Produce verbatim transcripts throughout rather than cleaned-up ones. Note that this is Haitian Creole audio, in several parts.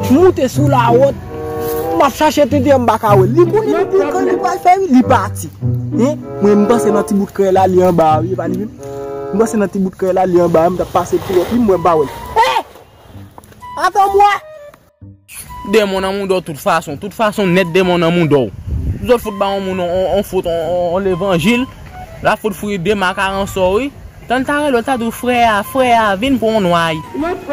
M moute sou lawòt, m ap chache tete an, m pa ka wè l. Li konnen depi kan li pral fè wi, li pati. Hein? Mwen, m panse nan ti bout krèy la, li anba a wi, e pa li menm. M panse nan ti bout krèy la, li anba a, m t ap pase pou wòt li, m wè m pa wè l. Hey! Atann mwen! Demon nan mouda w tout fason, tout fason nèt demon nan mouda w. Zòt fout ba yon moun on, on, on fout on, on, on levanjil, l ap fout fri de makaran sò wi. Tan l ta rele w, l ta di w frè a, frè a, vin pran yon nway.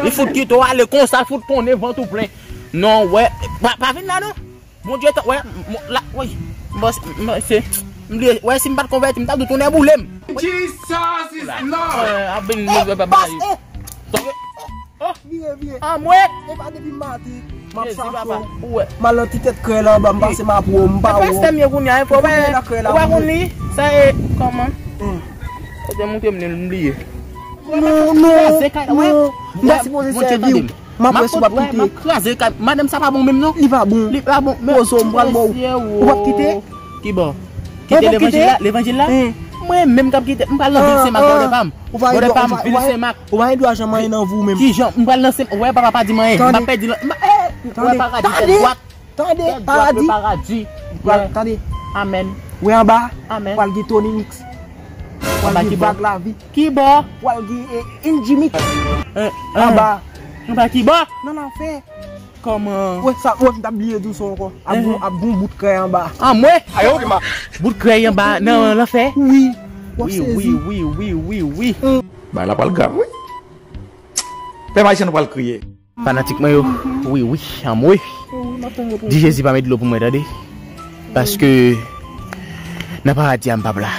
Li fout kite w ale konsa, l fout konnen vant ou plen. Non, wè, pa, pa vin la non. Bondye tan, wè, m, la, woy, m panse, m panse, m bliye, wè, si m pa t konvèti, m ta di w tounen boule m. Jesus is Lord. Wè, ap vin, wè, pa bagay. Vire, vire. Anmwe! E pa depi maten, m ap Jezi chache papa, w. Ou wè. M al nan ti tèt krèy la anba, m pase m ap wè w, m pa wè w. Pastè m ye kounye a, enfo, ou wè, ou wè konn li? Sa e, kòman? Hmm. Ou te montre m li, m bliye. Non, non, non. M pa sipoze sèvi w. M ap wè si w ap kite. M ap kraze kay. Madanm sa pa bon menm non. Li pa bon. Li pa bon. Men poze w, m pral ba w. Ou p ap kite? Ki bò? Kite levanjil la? Levanjil la? Mwen menm k ap kite, m pral nan vil Senmak, brother pa m. Brother pa m, vil Senmak. Ou pa gen dwa janm anyen nan vi w menm. Ki jan? M pral nan Senmak. Wè, papa pa di m anyen. M ap pèdi lan. M pa, eh, wè, paradi tèt dwat. Tande, tèt dwat, paradi. Paradi. Wè, tande. Amèn. Wè anba. Amèn. Pral gen Tony Mix. Pral gen Vag Lavi. Ki bò? Pral gen, eh, Indjimik. Eh, eh. Anba. Anba ki bò? Nan lanfè. Kòman? Wè sa, wè m t ap bliye di w sa ankò. Ap gon, ap gon bout krèy anba. Anmwe! Ayo, de ma. Bout krèy anba nan lanfè? Wi. W ap sezi. Wi, wi, wi, wi, wi, wi. Bagay la pral grav, wi. Pèp ayisyen nou pral kriye. Fanatik mwen yo, wi, wi, anmwe. Di Jezi pa met dlo pou mwen, tande. Paske nan paradi a m p ap la.